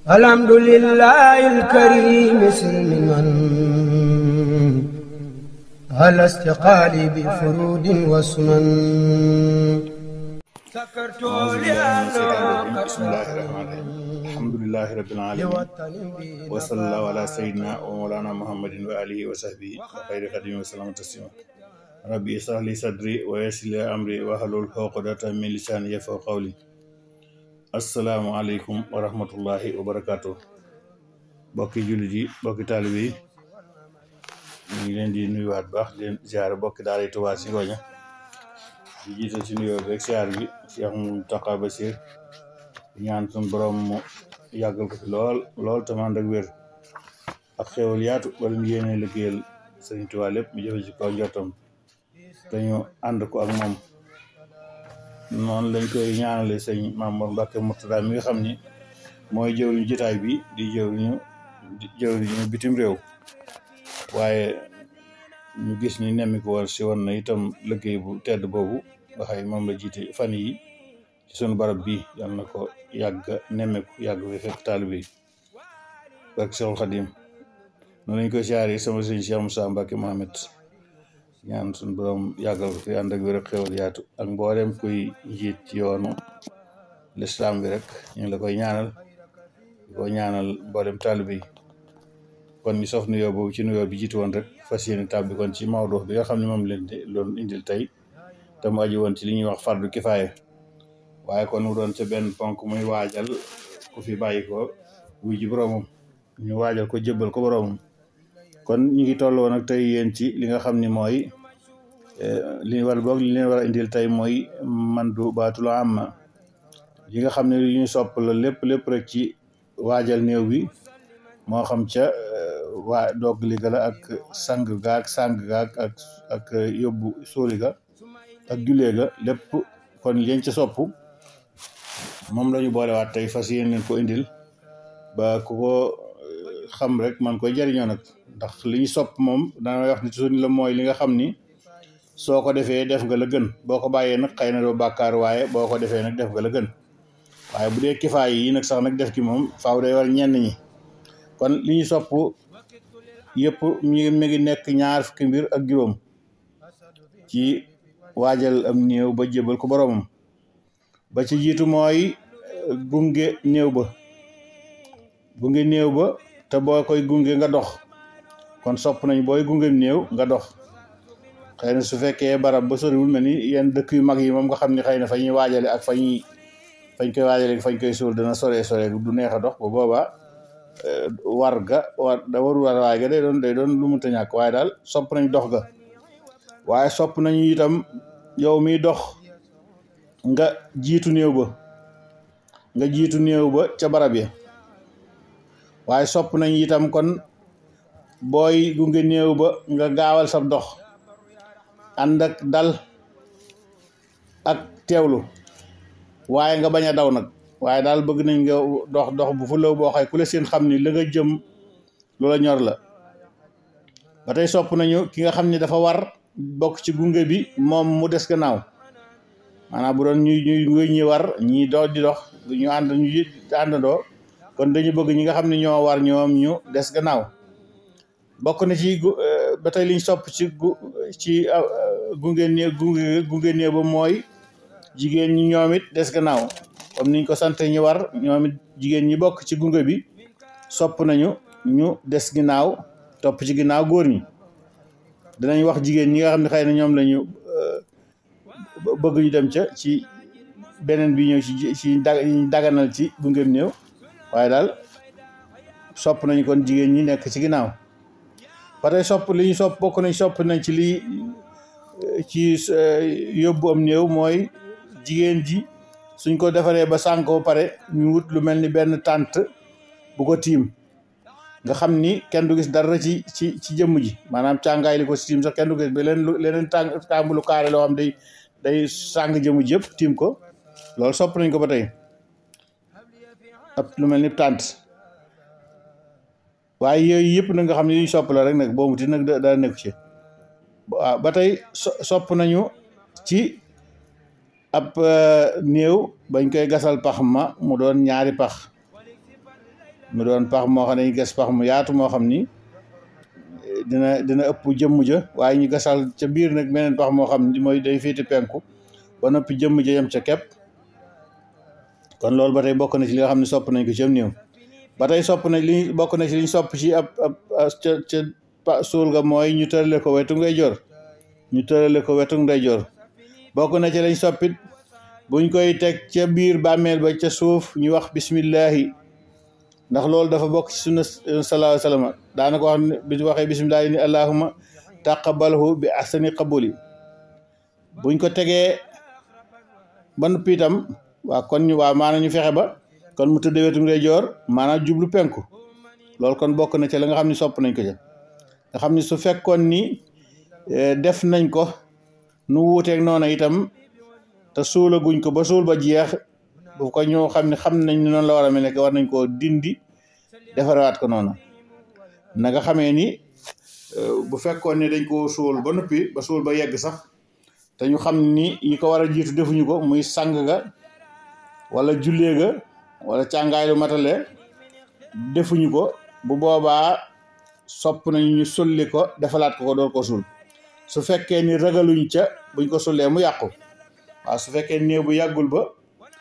الحمد لله الكريم سلما على استقالي بفرود وسنن سكرت لأنه بسم الله الرحمن الرحيم الحمد لله رب العالمين وصلى الله على سيدنا ومولانا محمد وآله وصحبه وخير خديم وسلام تسليما ربي اشرح لي صدري ويسر لي أمري واحلل عقدة من لساني يفقهوا قولي السلام عليكم ورحمة الله وبركاته bokki jullit yi bokki taalibe yi ñu ngi leen di nuyuwaat baax di leen ziar bokki daara yi Touba si Ngoña di jiital ci nuyoo bi rek ziar bi Cheikh Mountakha Bassir ñaan suñu borom mu yàggal ko fi lool te ànd ak wér ak xéwal yaatu wala mu yéene liggéeyal Sëriñ Tuubaa lépp mu jëfe ci kaw njortam te ñu ànd ko ak moom noonu lañ koy ñaanale sëñ Mamour Mbacke Mourtada mi nga xam ni mooy jëwriñu jotaay bi di jëwriñu bitim réew waaye ñu gis ni nemmi ko war si woon na itam liggéey bu tedd boobu nga xay moom la jiite fan yi ci sunu barab bi yal na ko yàgg nemmeeku yàgg fi fekk taalibe yi ak Seexul Xadim noonu lañ koy siyaare sama sëñ Cheikh Moussa Mbacke Mohamed ñaan suñu borom yàggal ko fi ànd ak wér ak xewal yaatu ak mboolem kuy njiit ci yoonu lislaam bi rek ñu ngi la koy ñaanal di ko ñaanal mboolem taalibe yi kon ñu sof nuyoo boobu ci nuyoo bi jiitu woon rek fas yéene tàbbi kon ci mawdu bi nga xam ne moom leen di loon indil tey te mu aju woon ci li ñuy wax fardu kifaaya waaye kon mu doon ca benn ponk muy waajal ku fi bàyyi ko wuy ji boroomam ñu waajal ko jébbal ko boroomam kon ñu ngi toll woon ak tey yéen ci li nga xam ni mooy li leen war a indil tey mooy mandu baatul amma yi nga xam ne li ñu sopp la lépp rek ci waajal néew bi moo xam ca waa doog li ga la ak sang gaag ak yóbbu sóoli ga ak jullee ga lépp kon leen ca sopp moom lañu boolewaat tey fas yéen leen ko indil ba ku ko xam rek man koy jariñoo nag ndax li ñu sopp moom dana wax ni toujours la mooy li nga xam ni soo ko defee def nga la gën boo ko bàyyee nag xëy na doo bàkkaar waaye boo ko defee nag def nga la gën waaye bu dee kifaay yi nag sax nag def ki moom faaw day war ñenn ñi kon li ñu sopp yëpp mi ngi nekk 20 fukki mbir ak juróom ci waajal am néew ba jébal ko boroomam ba ci jiitu mooy gunge néew ba te boo koy gunge nga dox kon sopp nañ booy gunge néew nga dox xëy na su fekkee barab ba soriwul mel ni yenn dëkk yu mag yi moom nga xam ne xëy na fa ñuy waajale ak fañ koy waajale fañ koy suul dana sore du neex a dox ba boobaa waru war waaye ga day doon lu mu ta ñàkk waaye daal sopp nañ dox ga waaye sopp nañu itam yow miy dox nga jiitu néew ba ca barab ya waaye sopp nañ itam kon booy gunge néew ba nga gaawal sab dox ànd ak dal ak teewlu waaye nga bañ a daw nag waaye daal bëgg nañ nga dox bu fulaw boo xay ku la seen xam ni la nga jëm loola ñor la ba tey sopp nañu ki nga xam ni dafa war bokk ci gunge bi moom mu des gannaaw maanaam bu doon ñuy war ñi dox di dox ñu àndandoo kon dañu bëgg ñi nga xam ne ñoo war ñoom ñu des gannaaw bokk na ci ba tey liñ sopp ci gunge néew ba mooy jigéen ñi ñoom it des gannaaw comme niñ ko sante ñi war ñoom it jigéen ñi bokk ci gunge bi sopp nañu ñu des ginnaaw topp ci ginnaaw góor ñi dinañ wax jigéen ñi nga xam ne xëy na ñoom lañu bëgg ñu dem ca ci beneen bi ñëw ci daganal ci gunge néew waaye daal sopp nañu kon jigéen ñi nekk ci ginnaaw ba tey bokk nañ sopp nañ ci lii ci yóbbu am néew mooy jigéen ji suñ ko defaree ba sànk ba pare ñu wut lu mel ni benn tànt bu ko tiim nga xam ni kenn du gis dara ci jëmm ji maanaam càngaay li ko si tiim sax kenn du gis ba leneen tàmbulu kaare loo xam day sàng jëmm ji yëpp tiim ko loolu sopp nañ ko ba tey ab lu mel ni tànt waaye yooyu yëpp na nga xam ne yuñ sopp la rek nag boo muti nag daa nekku ci waaw ba tey sopp nañu ci ab néew bañ koy gasal pax ma mu doon ñaari pax mu doon pax moo xam ne ñu gas pax mu yaatu moo xam ni dina ëpp jëmm ja waaye ñu gasal ca biir nag meneen pax moo xam ni mooy day féete penku ba noppi jëmm ja yem ca kepp kon loolu ba tey bokk na ci li nga xam ne sopp nañ ko ci am néew ba tey sopp nañ li bokk na ci liñ sopp ci ca suul ga mooy ñu tërale ko wetu ndeyjoor bokk na ci lañ soppit buñ koy teg ca biir bàmmeel ba ca suuf ñu wax bismillahi ndax loolu dafa bokk ci sunna sallallahu alayhi wa sallam daana ko wax bi waxee bismillahi ni allahumma taqabbalhu bi ahsani qabuli buñ ko tegee ba noppi itam maanaam ñu fexe ba kon mu tëddee wetu ndeyjoor maanaam jublu penku loolu kon bokk na ci la nga xam ne sopp nañ ko ca nga xam ne su fekkoon ni def nañ ko nu wuuteeg noona itam te suulaguñ ko ba suul ba jeex bu ko ñoo xam nañ ni noonu la war a mel ne war nañ koo dindi defarawaat ko noonu na nga xamee ni bu fekkoon ne dañ koo suul ba noppi ba suul ba yegg sax te ñu xam ni yi ko war a jiitu defuñu ko muy sang ga wala jullee ga wala càngaay lu matale defuñu ko bu boobaa sopp nañu ñu sulli ko defalaat ko door ko suul su fekkee ni ragaluñ ca buñ ko sullee mu yàqu waaw su fekkee néew bu yàggul ba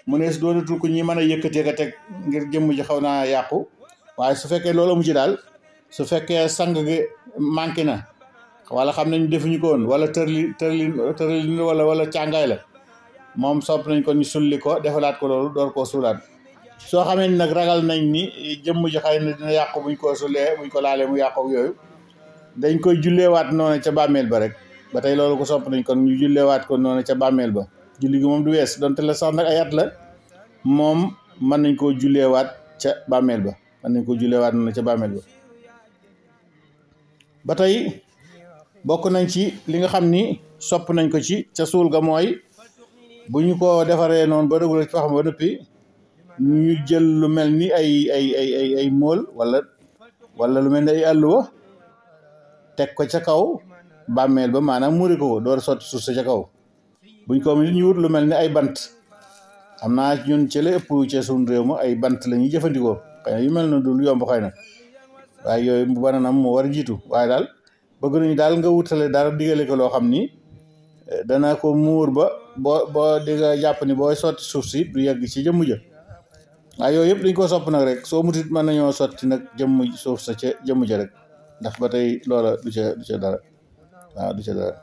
mu ne doonatul ko ñi mën a yëkkatee ka teg ngir jëmm ji xaw naa yàqu waaye su fekkee loolu mu ci daal su fekkee sang gi manqué na wala xam nañ defuñu ko woon wala tërli wala càngaay la moom sopp nañ ko ñu sulli ko defalaat ko loolu door koo suulaat soo xamee ni nag ragal nañ ni jëmm ji xëy na dina yàqu buñ ko sullee buñ ko laalee mu yàqu yooyu dañ koy julleewaat noonu ca bàmmeel ba rek ba tey loolu ko sopp nañ kon ñu julleewaat ko noonu ca bàmmeel ba julli gi moom du wees donte la sax nag ay at la moom mën nañ koo julleewaat ca bàmmeel ba noonu ca bàmmeel ba ba tey bokk nañ ci li nga xam ni sopp nañ ko ci ca suul ga mooy bu ñu ko defaree noonu ba dëgg la ci fa xam ba noppi ñu jël lu mel ni ay mool wala lu mel ni ay àlluwa teg ko ca kaw bàmmeel ba maanaam muri ko door sotti suuf sa ca kaw buñ ko ñu wut lu mel ni ay bant xam naa ñun ci la ëpp ci suñu réew ma ay bant la ñuy jëfandikoo xëy na yu mel na du lu yomb xëy na waaye yooyu bu bananam moo war a jiitu waaye daal bëgg nañu daal nga wutale dara digale ko loo xam ni dana ko muur ba boo di nga jàpp ni booy sotti suuf si du yegg ci jëmm ja waaye yooyu yëpp dañ ko sopp nag rek soo mutit mën nañoo sotti nag jëmm suuf sa ca jëmm ja rek ndax ba tey loola du ca dara waaw du ca dara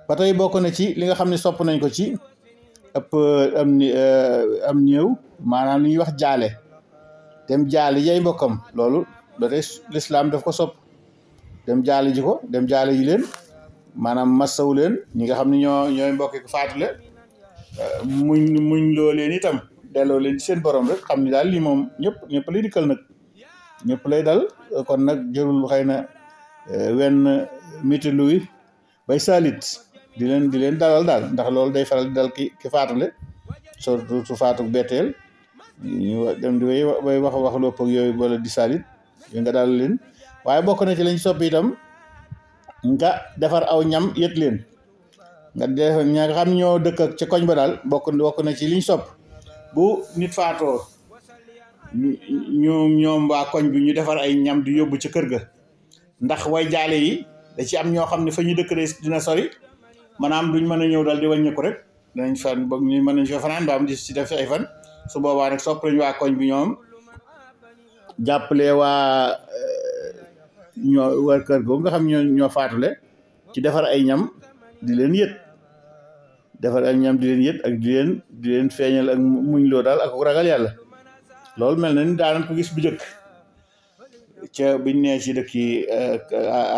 ba tey bokk na ci li nga xam ne sopp nañ ko ci ëpp am néew maanaam li ñuy wax jaale dem jaale jay mbokkam loolu ba tey lislaam daf ko sopp dem jaale ji leen maanaam massawu leen ñi nga xam ne ñooy mbokki ko faatule muñ loo leen itam delloo leen ci seen borom rek xam ni daal lii moom ñëpp lay dikkal nag ñëpp lay dal kon nag jërul xëy na wenn miti luy bay salit di leen dalal daal ndax loolu day faral di dal ki faatule surtout su faatu betteel ñu dem di bay wax lopp ak yooyu wala di salit yu nga dalal leen waaye bokk na ci lañ soppi itam nga defar aw ñam yët leen nga def ña nga xam ñoo dëkk ak ca koñ ba daal bokk na ci liñ sopp bu nit faatoo ñoom waa koñ bi ñu defar ay ñam di yóbbu ci kër ga ndax way jaale yi da ci am ñoo xam ne fa ñu dëkk dina sori maanaam duñ mën a ñëw daal di wàññeeku rek danañ fan boog ñu mën nañ fa fanaan ba am di ci def ay fan su boobaa nag sopp nañ waa koñ bi ñoom jàppale waa kër googu nga xam ñoo faatule ci defar ay ñam di leen yët ak di leen feeñal ak muñ loo daal ak ragal yàlla loolu mel na ni daanan ko gis bu jëkk ca biñ nee ci dëkk yi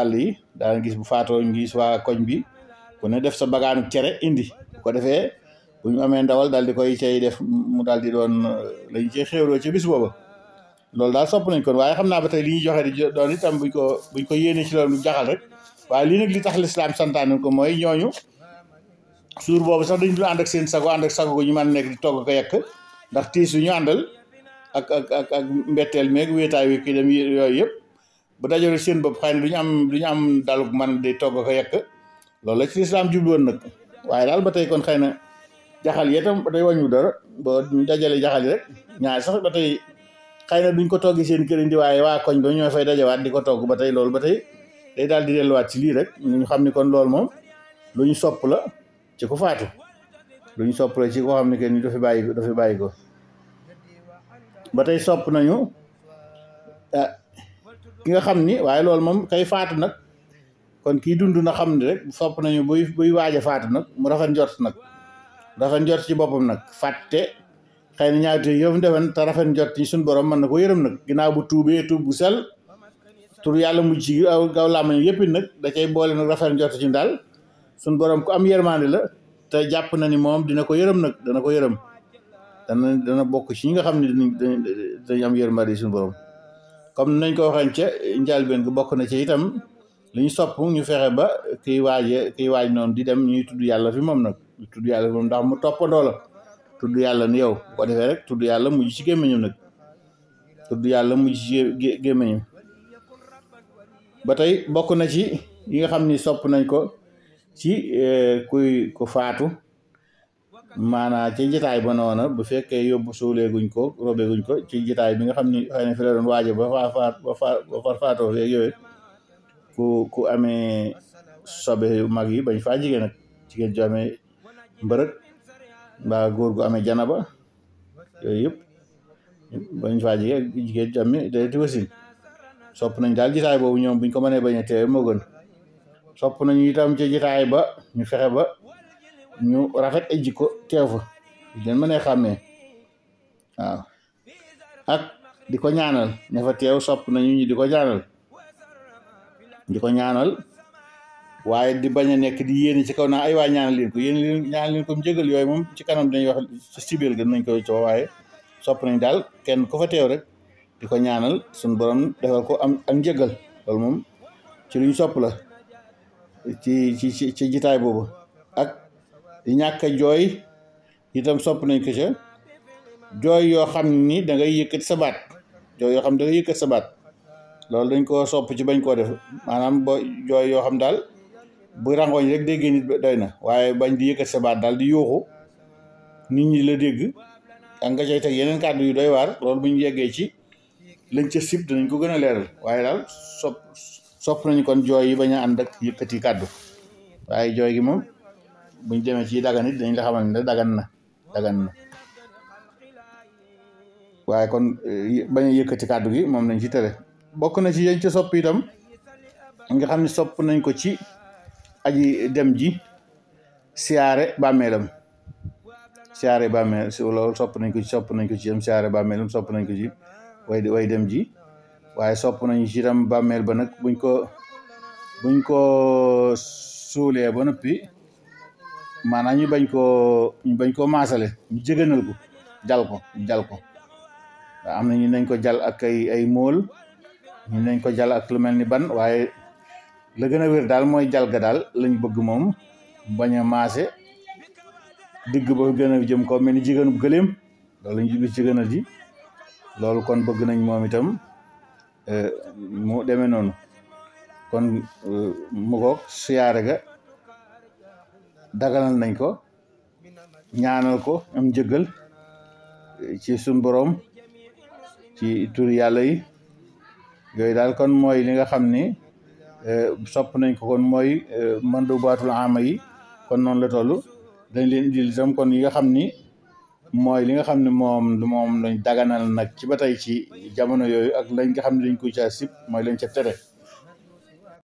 àll yi daanan gis bu faatoo ñu gis waa koñ bi ku ne def sa bagaanu cere indi bu ko defee bu ñu amee ndawal daal di koy cay def mu daal di doon lañ cey xéewloo ci bis booba loolu daal sopp nañ kon waaye xam naa ba tey li ñuy joxe di doon itam buñ ko yéene ci loolu jaxal rek waaye lii nag li tax lislaam santaane ko mooy ñooñu suur boobu sax dañ dul ànd ak seen sago gu ñu mën nekk di togg ko yekk ndax tiis yu ñu àndal ak mbetteel meeg wéetaay wi kii dem yooyu yëpp bu dajale seen bopp xëy na duñu am dalug man di togg ko yekk loolu la ci lislaam jubluwoon nag waaye daal ba tey kon xëy na jaxal yi itam ba tey wàññu dara ba dajale jaxal yi rek ñaari sax ba tey xëy na duñ ko toggi seen kër indi waaye waa koñ ba ñoo fay dajawaat di ko togg ba tey loolu ba tey day daal di delluwaat ci lii rek ñu xam ni kon loolu moom lu ñu sopp la ci ku faatu lu ñu sopp la ci koo xam ne kenn du fi bàyyi ko ba tey sopp nañu ki nga xam ni waaye loolu moom kay faatu nag kon kii dund na xam ne rek sopp nañu buy waaj a faatu nag mu rafet njort ci boppam nag fàtte xëy na ñaawte yow defen te rafet njort ci suñu borom mën na ko yërëm nag ginnaaw bu tuubee tuub bu sel tur yàlla mujj ci gaw làmmañ yëpp nag da cay boole nag rafet njort ci daal suñu borom ku am yërmande la te jàpp na ni moom dina ko yërëm nag dana ko yërëm dana bokk ci ñi nga xam ne dañ am yërmande suñu borom comme nañ ko waxee ca njëlbéen gi bokk na ci itam li ñu sopp ñu fexe ba kiy waaj noonu di dem ñuy tudd yàlla fi moom nag tudd yàlla fi moom ndax mu toppandoo la tudd yàlla ni yow bu ko defee rek tudd yàlla mujj ci gémmiñam nag tudd yàlla mujj ci gémmiñam ba tey bokk na ci yi nga xam ni sopp nañ ko ci ku faatu maanaa ci jitaay ba noona bu fekkee yóbbu suuleeguñ ko robeeguñ ko ci jitaay bi nga xam ni xëy na fi la doon waaje ba far faatoo feeg yooyu ku amee sobe yu mag yi bañ faa jigéen nag jigéen ju amee mbërëg mbaa góor gu amee janaba yooyu yëpp bañ faa jigéen ju amee dereti wasin sopp nañ daal jitaay boobu ñoom buñ ko mënee bañ a teewe moo gën sopp nañu itam ci jitaay ba ñu fexe ba ñu rafet ay jikko teew fa leen mënee xàmmee waaw ak di ko ñaanal ña fa teew sopp nañu ñu di ko ñaanal waaye di bañ a nekk di yéene ci kaw naa ay waa ñaanal leen ko ñaanal leen ko mu jégal yooyu moom ci kanam dañuy wax ci sibeel gën nañ koy coow waaye sopp nañ daal kenn ku fa teew rek di ko ñaanal suñu borom defal ko am ak njëgal loolu moom ci lu ñu sopp la ci jitaay boobu ak di ñàkk a jooy itam sopp nañ ko ca jooy yoo xam ni da ngay yëkkati sa baat loolu dañ ko sopp ci bañ koo def maanaam ba jooy yoo xam daal bu rangooñ rek déggee nit doy na waaye bañ di yëkkati sa baat daal di yuuxu nit ñi la dégg ak nga cay teg yeneen kàddu yu doy waar loolu bu ñu yeggee ci lañ ca sib danañ ko gën a leeral waaye daal sopp nañu kon jooy yi bañ a ànd ak yëkkati kàddu waaye jooy gi moom buñ demee ci dagan it dañ la xamal ne dagan na waaye kon bañ a yëkkati kàddu gi moom nañ ci tere bokk na ci yañ ca sopp itam nga xam ne sopp nañ ko ci aji dem ji siyaare bàmmeelam loolu sopp nañ ko ci dem siyaare bàmmeelam sopp nañ ko ci way dem ji waaye sopp nañu ci itam bàmmeel ba nag buñ ko suulee ba noppi maanaam ñu bañ koo maasale ñu jëgënal ko jal ko waaw am na ñu nañ ko jal ak ay móol ñu nañ ko jal ak lu mel ni ban waaye la gën a wér daal mooy jal ga daal lañ bëgg moom bañ a maase digg ba gën a jëm ko mel ni jigéenub gëléem loolu lañ jublu ci gënal ji loolu kon bëgg nañ moom itam mu demee noonu kon mu goog siyaare ga daganal nañ ko ñaanal ko am njëggal ci suñ boroom ci turi yàlla yi yooyu daal kon mooy li nga xam ni sopp nañ ko kon mooy mandubaatul ama yi kon noonu la toll dañ leen indil itam kon yi nga xam ni mooy li nga xam ne moom lañ daganal nag ci ba tey ci jamono yooyu ak lañ nga xam ne dañ ko caa sib mooy lañ ca tere